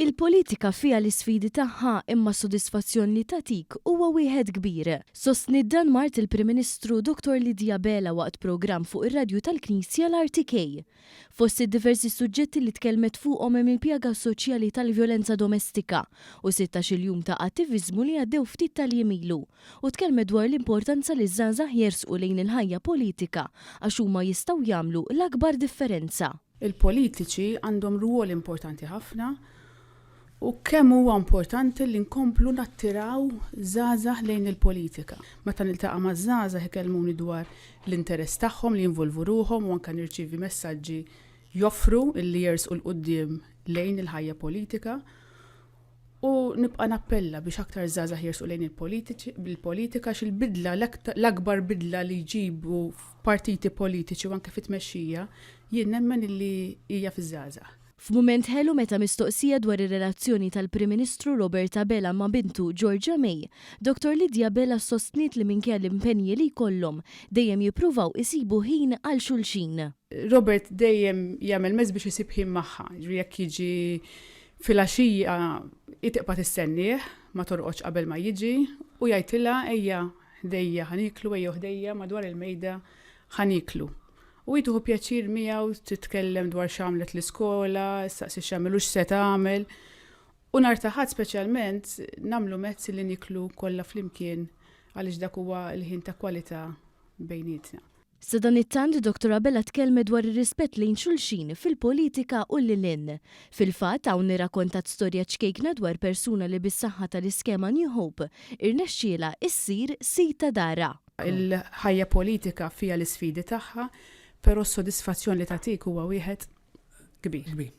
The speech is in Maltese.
Il-politika fiha l-isfidi tagħha imma s-sodisfazzjon li tagħtik huwa wieħed kbir. Sostniet dan mart il-Prim Ministru Dottor Lydia Abela waqt programm fuq ir-radju tal-Knisja l-RTK. Fost id-diversi suġġetti li tkellmet fuqhom hemm il-pjaga soċjali tal-vjolenza domestika u sittax-il jum ta' attiviżmu li għaddew ftit tal-jiem ilu u tkellmet dwar l-importanza li ż-żgħażagħ jersqu lejn il-ħajja politika għax huma jistgħu jagħmlu l-akbar differenza. Il-politiċi għandhom rwol importanti ħafna u kemm huwa importanti li nkomplu nattiraw żgħażagħ lejn il-politika. Meta niltaqa' maż-żgħażagħ ikellmuni dwar l-interess tagħhom li jinvolvu ruħhom u anke nirċievi messaġġi joffru illi jersqu 'l quddiem lejn il-ħajja politika. U nibqa' nappella biex aktar żgħażagħ jersqu lejn il-politika għax il-bidla, l-akbar bidla li jġibu f'partiti politiċi u anke fit-tmexxija, jien nemmen illi hija fiż-żgħażagħ. F'mument ħelu meta mistoqsija dwar ir-relazzjoni tal-Prim Ministru Robert Abela ma' bintu Georgia May, Dottor Lydia Abela sostniet li minkejja l-impenji li jkollhom, dejjem jippruvaw isibu ħin għal xulxin. Robert dejjem jagħmel mezz biex isib ħin magħha, jiġifieri jekk jiġi Filgħaxija hi tibqa' tistennieh, ma torqodx qabel ma jiġi, u jgħidtilha ejja ħdejja ħa nieklu, ejjew ħdejja madwar il-mejda ħa nieklu. U hi tieħu pjaċir miegħu titkellem dwar x'għamlet l-iskola, issaqsi x'għamel u x'se tagħmel. U nhar ta' Ħadd speċjalment nagħmlu mezz li nieklu kollha flimkien għaliex dak huwa l-ħin ta' kwalità bejnietna. Sadanittant, Dottor Abela tkellmet dwar ir-rispett lejn xulxin fil-politika u lil hinn. Fil-fatt, hawn irrakontat storja ċkejkna dwar persuna li bis-saħħa tal-iskema New Hope irnexxielha issir sid ta' darha. Il-ħajja politika fiha l-isfidi tagħha, però s-sodisfazzjon li tagħtik huwa wieħed kbir.